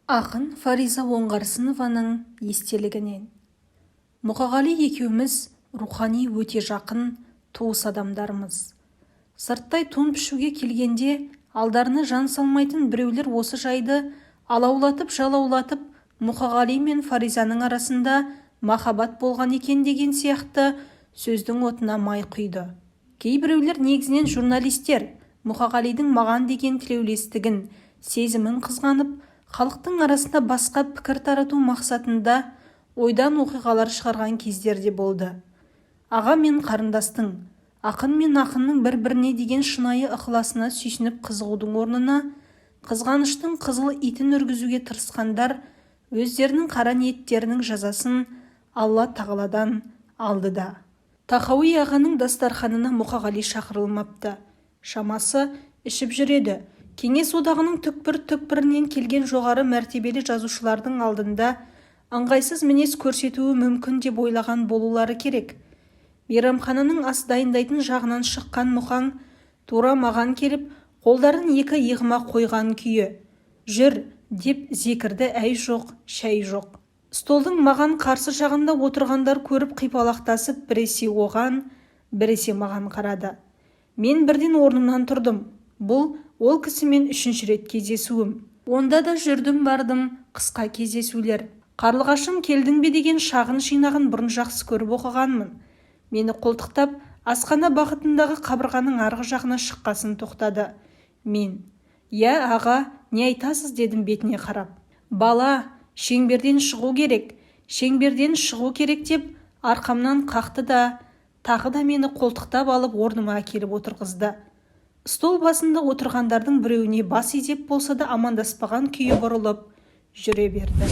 Ақын Фариза Оңғарсынованың естелігінен. Мұқағали екеуміз рухани өте жақын туыс адамдармыз. Сырттай тон пішуге келгенде алдарына жан салмайтын біреулер осы жайды алаулатып-жалаулатып, Мұқағали мен Фаризаның арасында махаббат болған екен деген сияқты сөздің отына май құйды. Кейбіреулер, негізінен журналистер, Мұқағалидың маған деген тілеулестігін, сезімін қызғанып, халықтың арасында басқа пікір тарату мақсатында ойдан оқиғалар шығарған кездер де болды. Аға мен қарындастың, ақын мен ақынның бір-біріне деген шынайы ықыласына сүйсініп қызығудың орнына қызғаныштың қызыл итін үргізуге тырысқандар өздерінің қара ниеттерінің жазасын Алла тағаладан алды да. Тахауи ағаның дастарқанына Мұқағали шақырылмапты. Шамасы, ішіп жүреді. Кеңес Одағының түкпір-түкпірінен келген жоғары мәртебелі жазушылардың алдында ыңғайсыз мінез көрсетуі мүмкін деп ойлаған болулары керек. Мейрамхананың ас дайындайтын жағынан шыққан Мұқаң тура маған келіп, қолдарын екі иығыма қойған күйі: «Жүр!» – деп зекірді. Әй жоқ, шәй жоқ. Столдың маған қарсы жағында отырғандар көріп, қипалақтасып, біресе оған, біресе маған қарады. Мен бірден орнымнан тұрдым. Бұл ол кісімен үшінші рет кездесуім. Онда да жүрдім-бардым қысқа кездесулер. «Қарлығашым, келдің бе» деген шағын жинағын бұрын жақсы көріп оқығанмын. Мені қолтықтап, асхана бағытындағы қабырғаның арғы жағына шыққасын тоқтады. Мен: «Иә, аға, не айтасыз?» – дедім бетіне қарап. «Бала, шеңберден шығу керек, шеңберден шығу керек», – деп арқамнан қақты да, тағы да мені қолтықтап алып, орныма әкеліп отырғызды. Стол басында отырғандардың біреуіне бас изеп болса да, амандаспаған күйі бұрылып жүре берді.